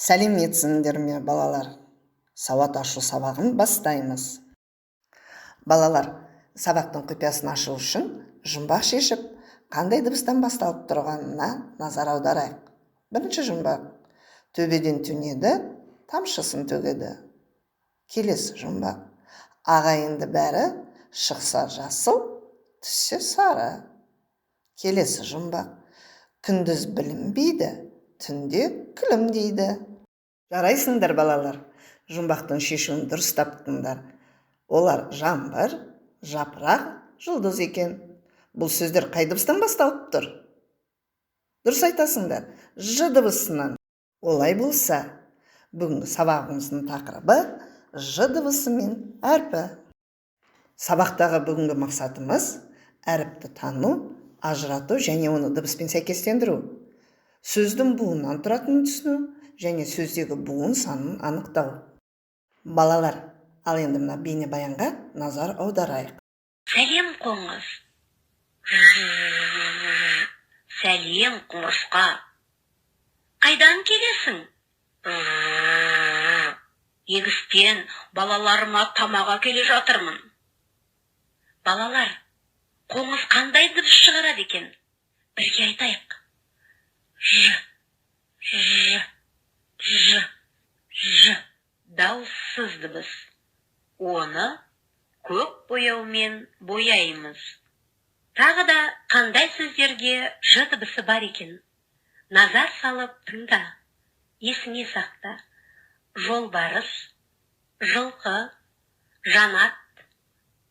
Сәлеметсіңдер ме, балалар? Сауат ашу сабағын бастаймыз. Балалар, сабақтың құпиясын ашу үшін жұмбақ шешіп, қандай дыбыстан басталып тұрғанына назар аударайық. Бірінші жұмбақ: төбеден төнеді, тамшысын төгеді. Келесі жұмбақ: ағайынды бәрі, шықса жасыл, түссе сары. Келесі жұмбақ: күндіз білінбейді, түнде күлімдейді. Жарайсыңдар, балалар, жұмбақтың шешуін дұрыс таптыңдар. Олар жаңбыр, жапырақ, жұлдыз екен. Бұл сөздер қай дыбыстан басталып тұр? Дұрыс айтасыңдар, ж дыбысынан. Олай болса, бүгінгі сабағымыздың тақырыбы — ж дыбысы мен әрпі. Сабақтағы бүгінгі мақсатымыз — әріпті тану, ажырату және оны дыбыспен сәйкестендіру, сөздің буыннан тұратынын түсіну және сөздегі буын санын анықтау. Балалар, ал енді мына бейнебаянға назар аударайық. Сәлем, қоңыз! Сәлем, құмырсқа! Қайдан келесің? Егістен балаларыма тамақ әкеле жатырмын. Балалар, қоңыз қандай дыбыс шығарады екен? Бірге айтайық: ж, ж, ж, ж. Дауыссыз дыбыс. Оны көк бояумен бояймыз. Тағы да қандай сөздерге ж дыбысы бар екен? Назар салып тыңда, есіңе сақта: жолбарыс, жылқы, жанат,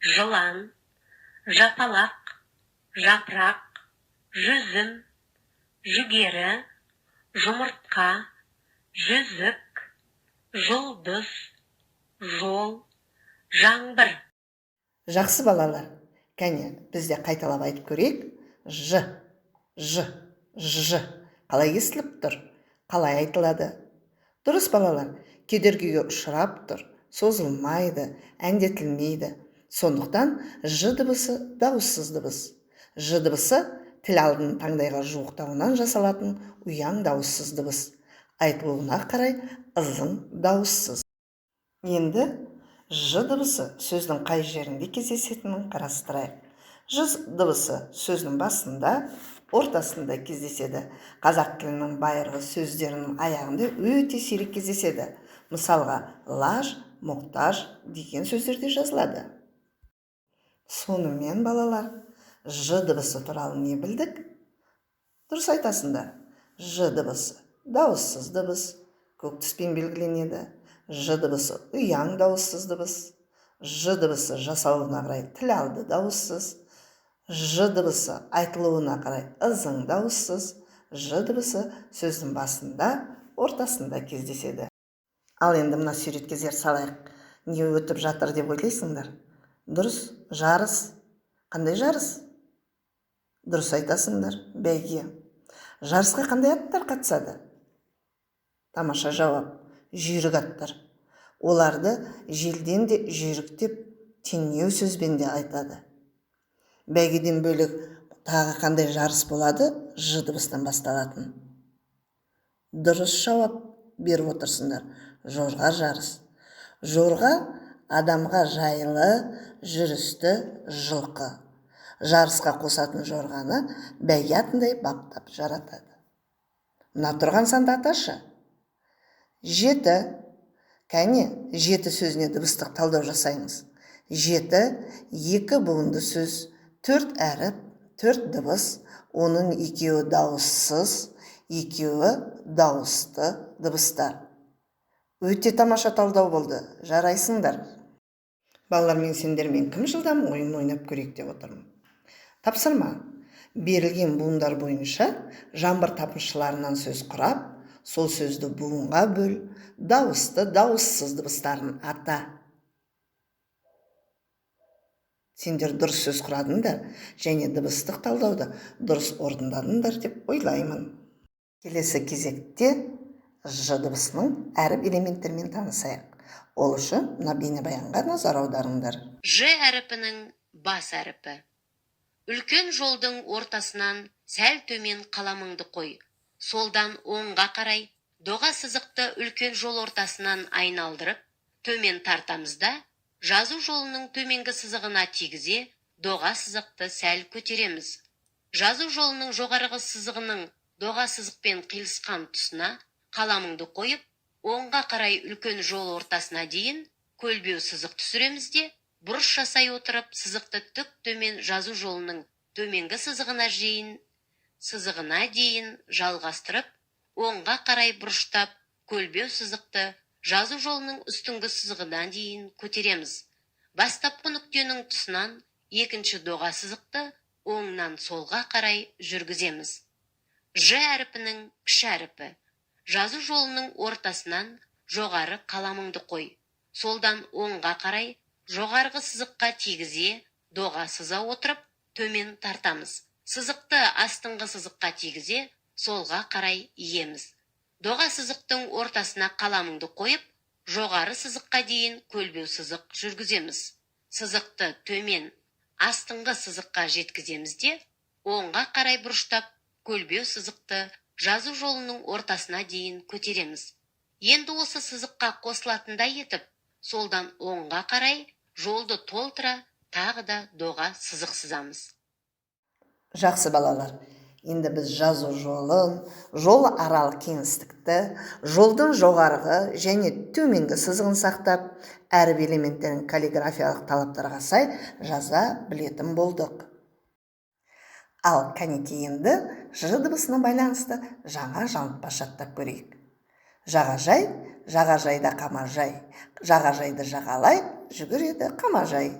жылан, жапалақ, жапырақ, жүзім, жүгері, жұмыртқа, жүзік, жұлдыз, жол, жаңбыр. Жақсы, балалар, кәне, біз де қайталап айтып көрейік. Ж, ж, ж. Қалай естіліп тұр? Қалай айтылады? Дұрыс, балалар, кедергіге ұшырап тұр, созылмайды, әндетілмейді. Сондықтан ж дыбысы — дауыссыз дыбыс. Ж дыбысы — тіл алдының таңдайға жуықтауынан жасалатын ұяң дауыссыз дыбыс. Айтылуына қарай ызың дауыссыз. Енді ж дыбысы сөздің қай жерінде кездесетінін қарастырайық. Ж дыбысы сөздің басында, ортасында кездеседі. Қазақ тілінің байырғы сөздерінің аяғында өте сирек кездеседі. Мысалға, лаж, мұқтаж деген сөздерде жазылады. Сонымен, балалар, ж дыбысы туралы не білдік? Дұрыс айтасыңдар, ж дыбысы — дауыссыз дыбыс, көк түспен белгіленеді. Ж дыбысы — ұяң дауыссыз дыбыс. Ж дыбысы жасалуына қарай тіл алды дауыссыз. Ж дыбысы айтылуына қарай ызың дауыссыз. Ж дыбысы сөздің басында, ортасында кездеседі. Ал енді мына суретке зер салайық. Не өтіп жатыр деп ойлайсыңдар? Дұрыс, жарыс. Қандай жарыс? Дұрыс айтасыңдар, бәйге. Жарысқа қандай аттар қатысады? Тамаша жауап, жүйрік аттар. Оларды желден де жүйрік деп теңеу сөзбен де айтады. Бәйгеден бөлек тағы қандай жарыс болады ж дыбыстан басталатын? Дұрыс жауап беріп отырсыңдар, жорға жарыс. Жорға — адамға жайлы жүрісті жылқы. Жарысқа қосатын жорғаны бәйге атындай баптап жаратады. Мына тұрған санды аташы. 7. Кәне, жеті сөзіне дыбыстық талдау жасаймыз. 7 — екі буынды сөз, төрт әріп, төрт дыбыс. Оның екеуі дауыссыз, екеуі дауысты дыбыстар. Өте тамаша талдау болды, жарайсыңдар. Балалар, мен сендермен «Кім жылдам» ойынын ойнап көрейік деп отырмын. Тапсырма: берілген буындар бойынша жаңбыр тапымшыларынан сөз құрап, сол сөзді буынға бөл, дауысты, дауыссыз дыбыстарын ата. Сендер дұрыс сөз құрадыңдар және дыбыстық талдауды дұрыс орындадыңдар деп ойлаймын. Келесі кезекте ж дыбысының әріп элементтерімен танысайық. Ол үшін мына бейнебаянға назар аударыңдар. Ж әріпінің бас әріпі. Үлкен жолдың ортасынан сәл төмен қаламыңды қой. Солдан оңға қарай Доға сызықты үлкен жол ортасынан айналдырып, төмен тартамыз да, жазу жолының төменгі сызығына тигізе, доға сызықты сәл көтереміз. Жазу жолының жоғарғы сызығының доға сызықпен қиылысқан тұсына қаламыңды қойып, оңға қарай үлкен жол ортасына дейін көлбеу сызық түсіреміз де, бұрыш жасай отырып, сызықты тік төмен жазу жолының төменгі сызығына дейін жалғастырып, оңға қарай бұрыштап, көлбеу сызықты жазу жолының үстіңгі сызығына дейін көтереміз. Бастапқы нүктенің тұсынан екінші доға сызықты оңнан солға қарай жүргіземіз. Ж әрпінің кіші әрпі. Жазу жолының ортасынан жоғары қаламыңды қой. Солдан оңға қарай жоғарғы сызыққа тигізе доға сыза отырып, төмен тартамыз. Сызықты астыңғы сызыққа тигізе солға қарай иеміз. Доға сызықтың ортасына қаламыңды қойып, жоғары сызыққа дейін көлбеу сызық жүргіземіз. Сызықты төмен астыңғы сызыққа жеткіземіз де, оңға қарай бұрыштап, көлбеу сызықты жазу жолының ортасына дейін көтереміз. Енді осы сызыққа қосылатындай етіп, солдан оңға қарай жолды толтыра тағы да доға сызық сызамыз. Жақсы, балалар. Енді біз жазу жолын, жол аралық кеңістікті, жолдың жоғарғы және төменгі сызығын сақтап, әріп элементтерін каллиграфиялық талаптарға сай жаза білетін болдық. Ал кәнекей, енді ж дыбысына байланысты жаңа жаңылтпаш жаттап көрейік. Жағажай, жағажайда қамажай, жағажайды жағалай жүгіреді қамажай.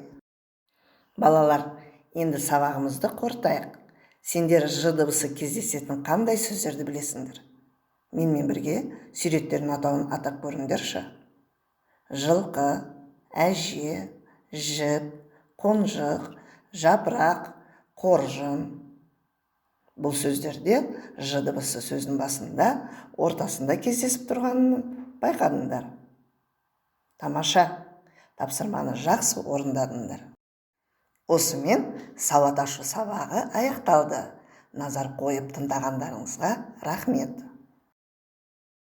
Балалар, енді сабағымызды қорытайық. Сендер ж дыбысы кездесетін қандай сөздерді білесіңдер? Менімен бірге суреттердің атауын атап көріңдерші. Жылқы, әже, жіп, қонжық, жапырақ, қоржын. Бұл сөздерде ж дыбысы сөздің басында, ортасында кездесіп тұрғанын байқадыңдар. Тамаша, тапсырманы жақсы орындадыңдар. Осымен сауат ашу сабағы аяқталды. Назар қойып тыңдағандарыңызға рахмет.